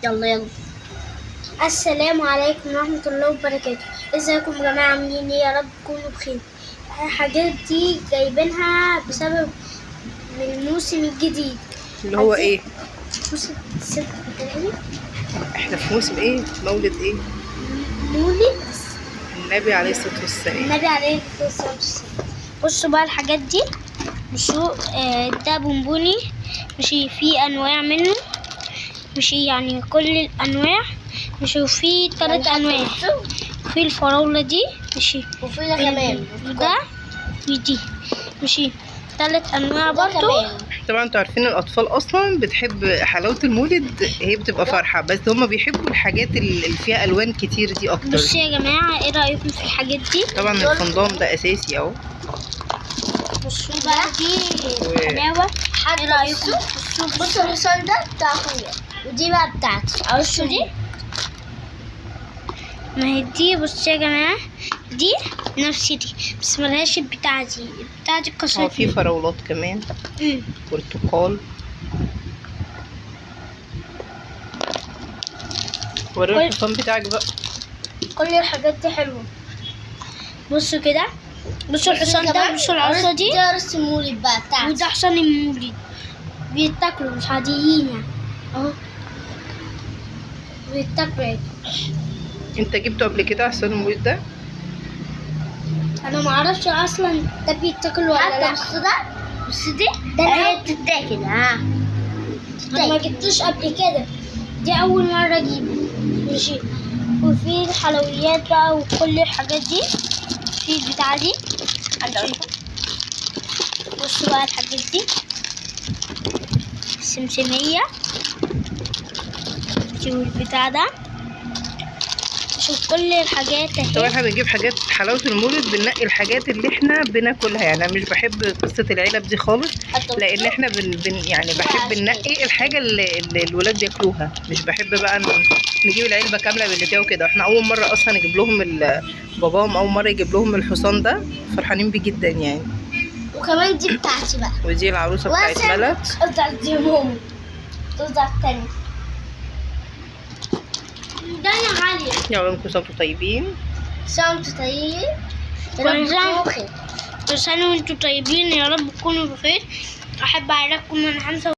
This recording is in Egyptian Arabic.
يلا يلا. السلام عليكم ورحمة الله وبركاته. ازيكم يا جماعة، عاملين ايه؟ يا رب تكونوا بخير. الحاجات دي جايبينها بسبب من الموسم الجديد اللي هو ايه؟ موسم ست. احنا في موسم ايه؟ مولد ايه؟ مولد النبي عليه الصلاة والسلام. النبي عليه الصلاة والسلام. بصوا بقى الحاجات دي، بصوا ده بونبوني، ماشي، في انواع منه، ماشي، يعني كل الانواع، ماشي، وفي 3 انواع، في الفراولة دي، ماشي، وفي ده كمان، وده ودي، ماشي، 3 انواع برضو. طبعا انتوا عارفين الاطفال اصلا بتحب حلاوة المولد، هي بتبقى فرحة، بس هما بيحبوا الحاجات اللي فيها الوان كتير دي اكتر. بصوا يا جماعة، ايه رأيكم في الحاجات دي؟ طبعا الفندق ده اساسي اهو. بصوا بقى دي حلاوة، ايه رأيكم؟ بصوا الحصان ده بتاع اخويا، ودي بقى بتاعتي. بصوا دي، ما هي دي. بصوا يا جماعة، دي نفس دي بس ملهاش البتاعة دي، البتاعة دي اتكسرت. في فراولات كمان، برتقال. وريني الحصان بتاعك بقى. كل الحاجات دي حلوة. بصوا كده، بصوا الحصان ده، بصوا العصا دي، ده عرس المولد بقى بتاعتي، وده حصان المولد، بيتاكلوا مش عاديين يعني اهو، بيتاكلوا. انت جبته قبل كده حصان المولد ده؟ انا ما اعرفش اصلا ده بيتاكل ولا لا. بص ده، بص دي ده هي بتتاكل. ها انا ما جبتوش قبل كده، دي اول مره اجيبه. ماشي. وفي الحلويات بقى وكل الحاجات دي، في البتاعه دي. بصوا بقى الحاجات دي، السمسميه والبتاع ده، شوف كل الحاجات اهي. طبعا احنا بنجيب حاجات حلاوة المولد، بننقي الحاجات اللي احنا بناكلها يعني. انا مش بحب قصة العلب دي خالص، لان احنا بن يعني بحب ننقي الحاجة اللي الولاد بياكلوها، مش بحب بقى نجيب العلبة كاملة باللي فيها وكده. احنا اول مرة اصلا نجيب لهم باباهم اول مرة يجيب لهم الحصان ده، فرحانين بيه جدا يعني. وكمان دي بتاعتي بقى، ودي العروسة بتاعت ملك. قطع دي ماما، قطع التانية. ده انا عالية. يلا كل سنة وانتم طيبين. سنة وانتم طيبين. كل سنة وانتم طيبين، يا رب تكونوا بخير. احب اعرفكم من 5.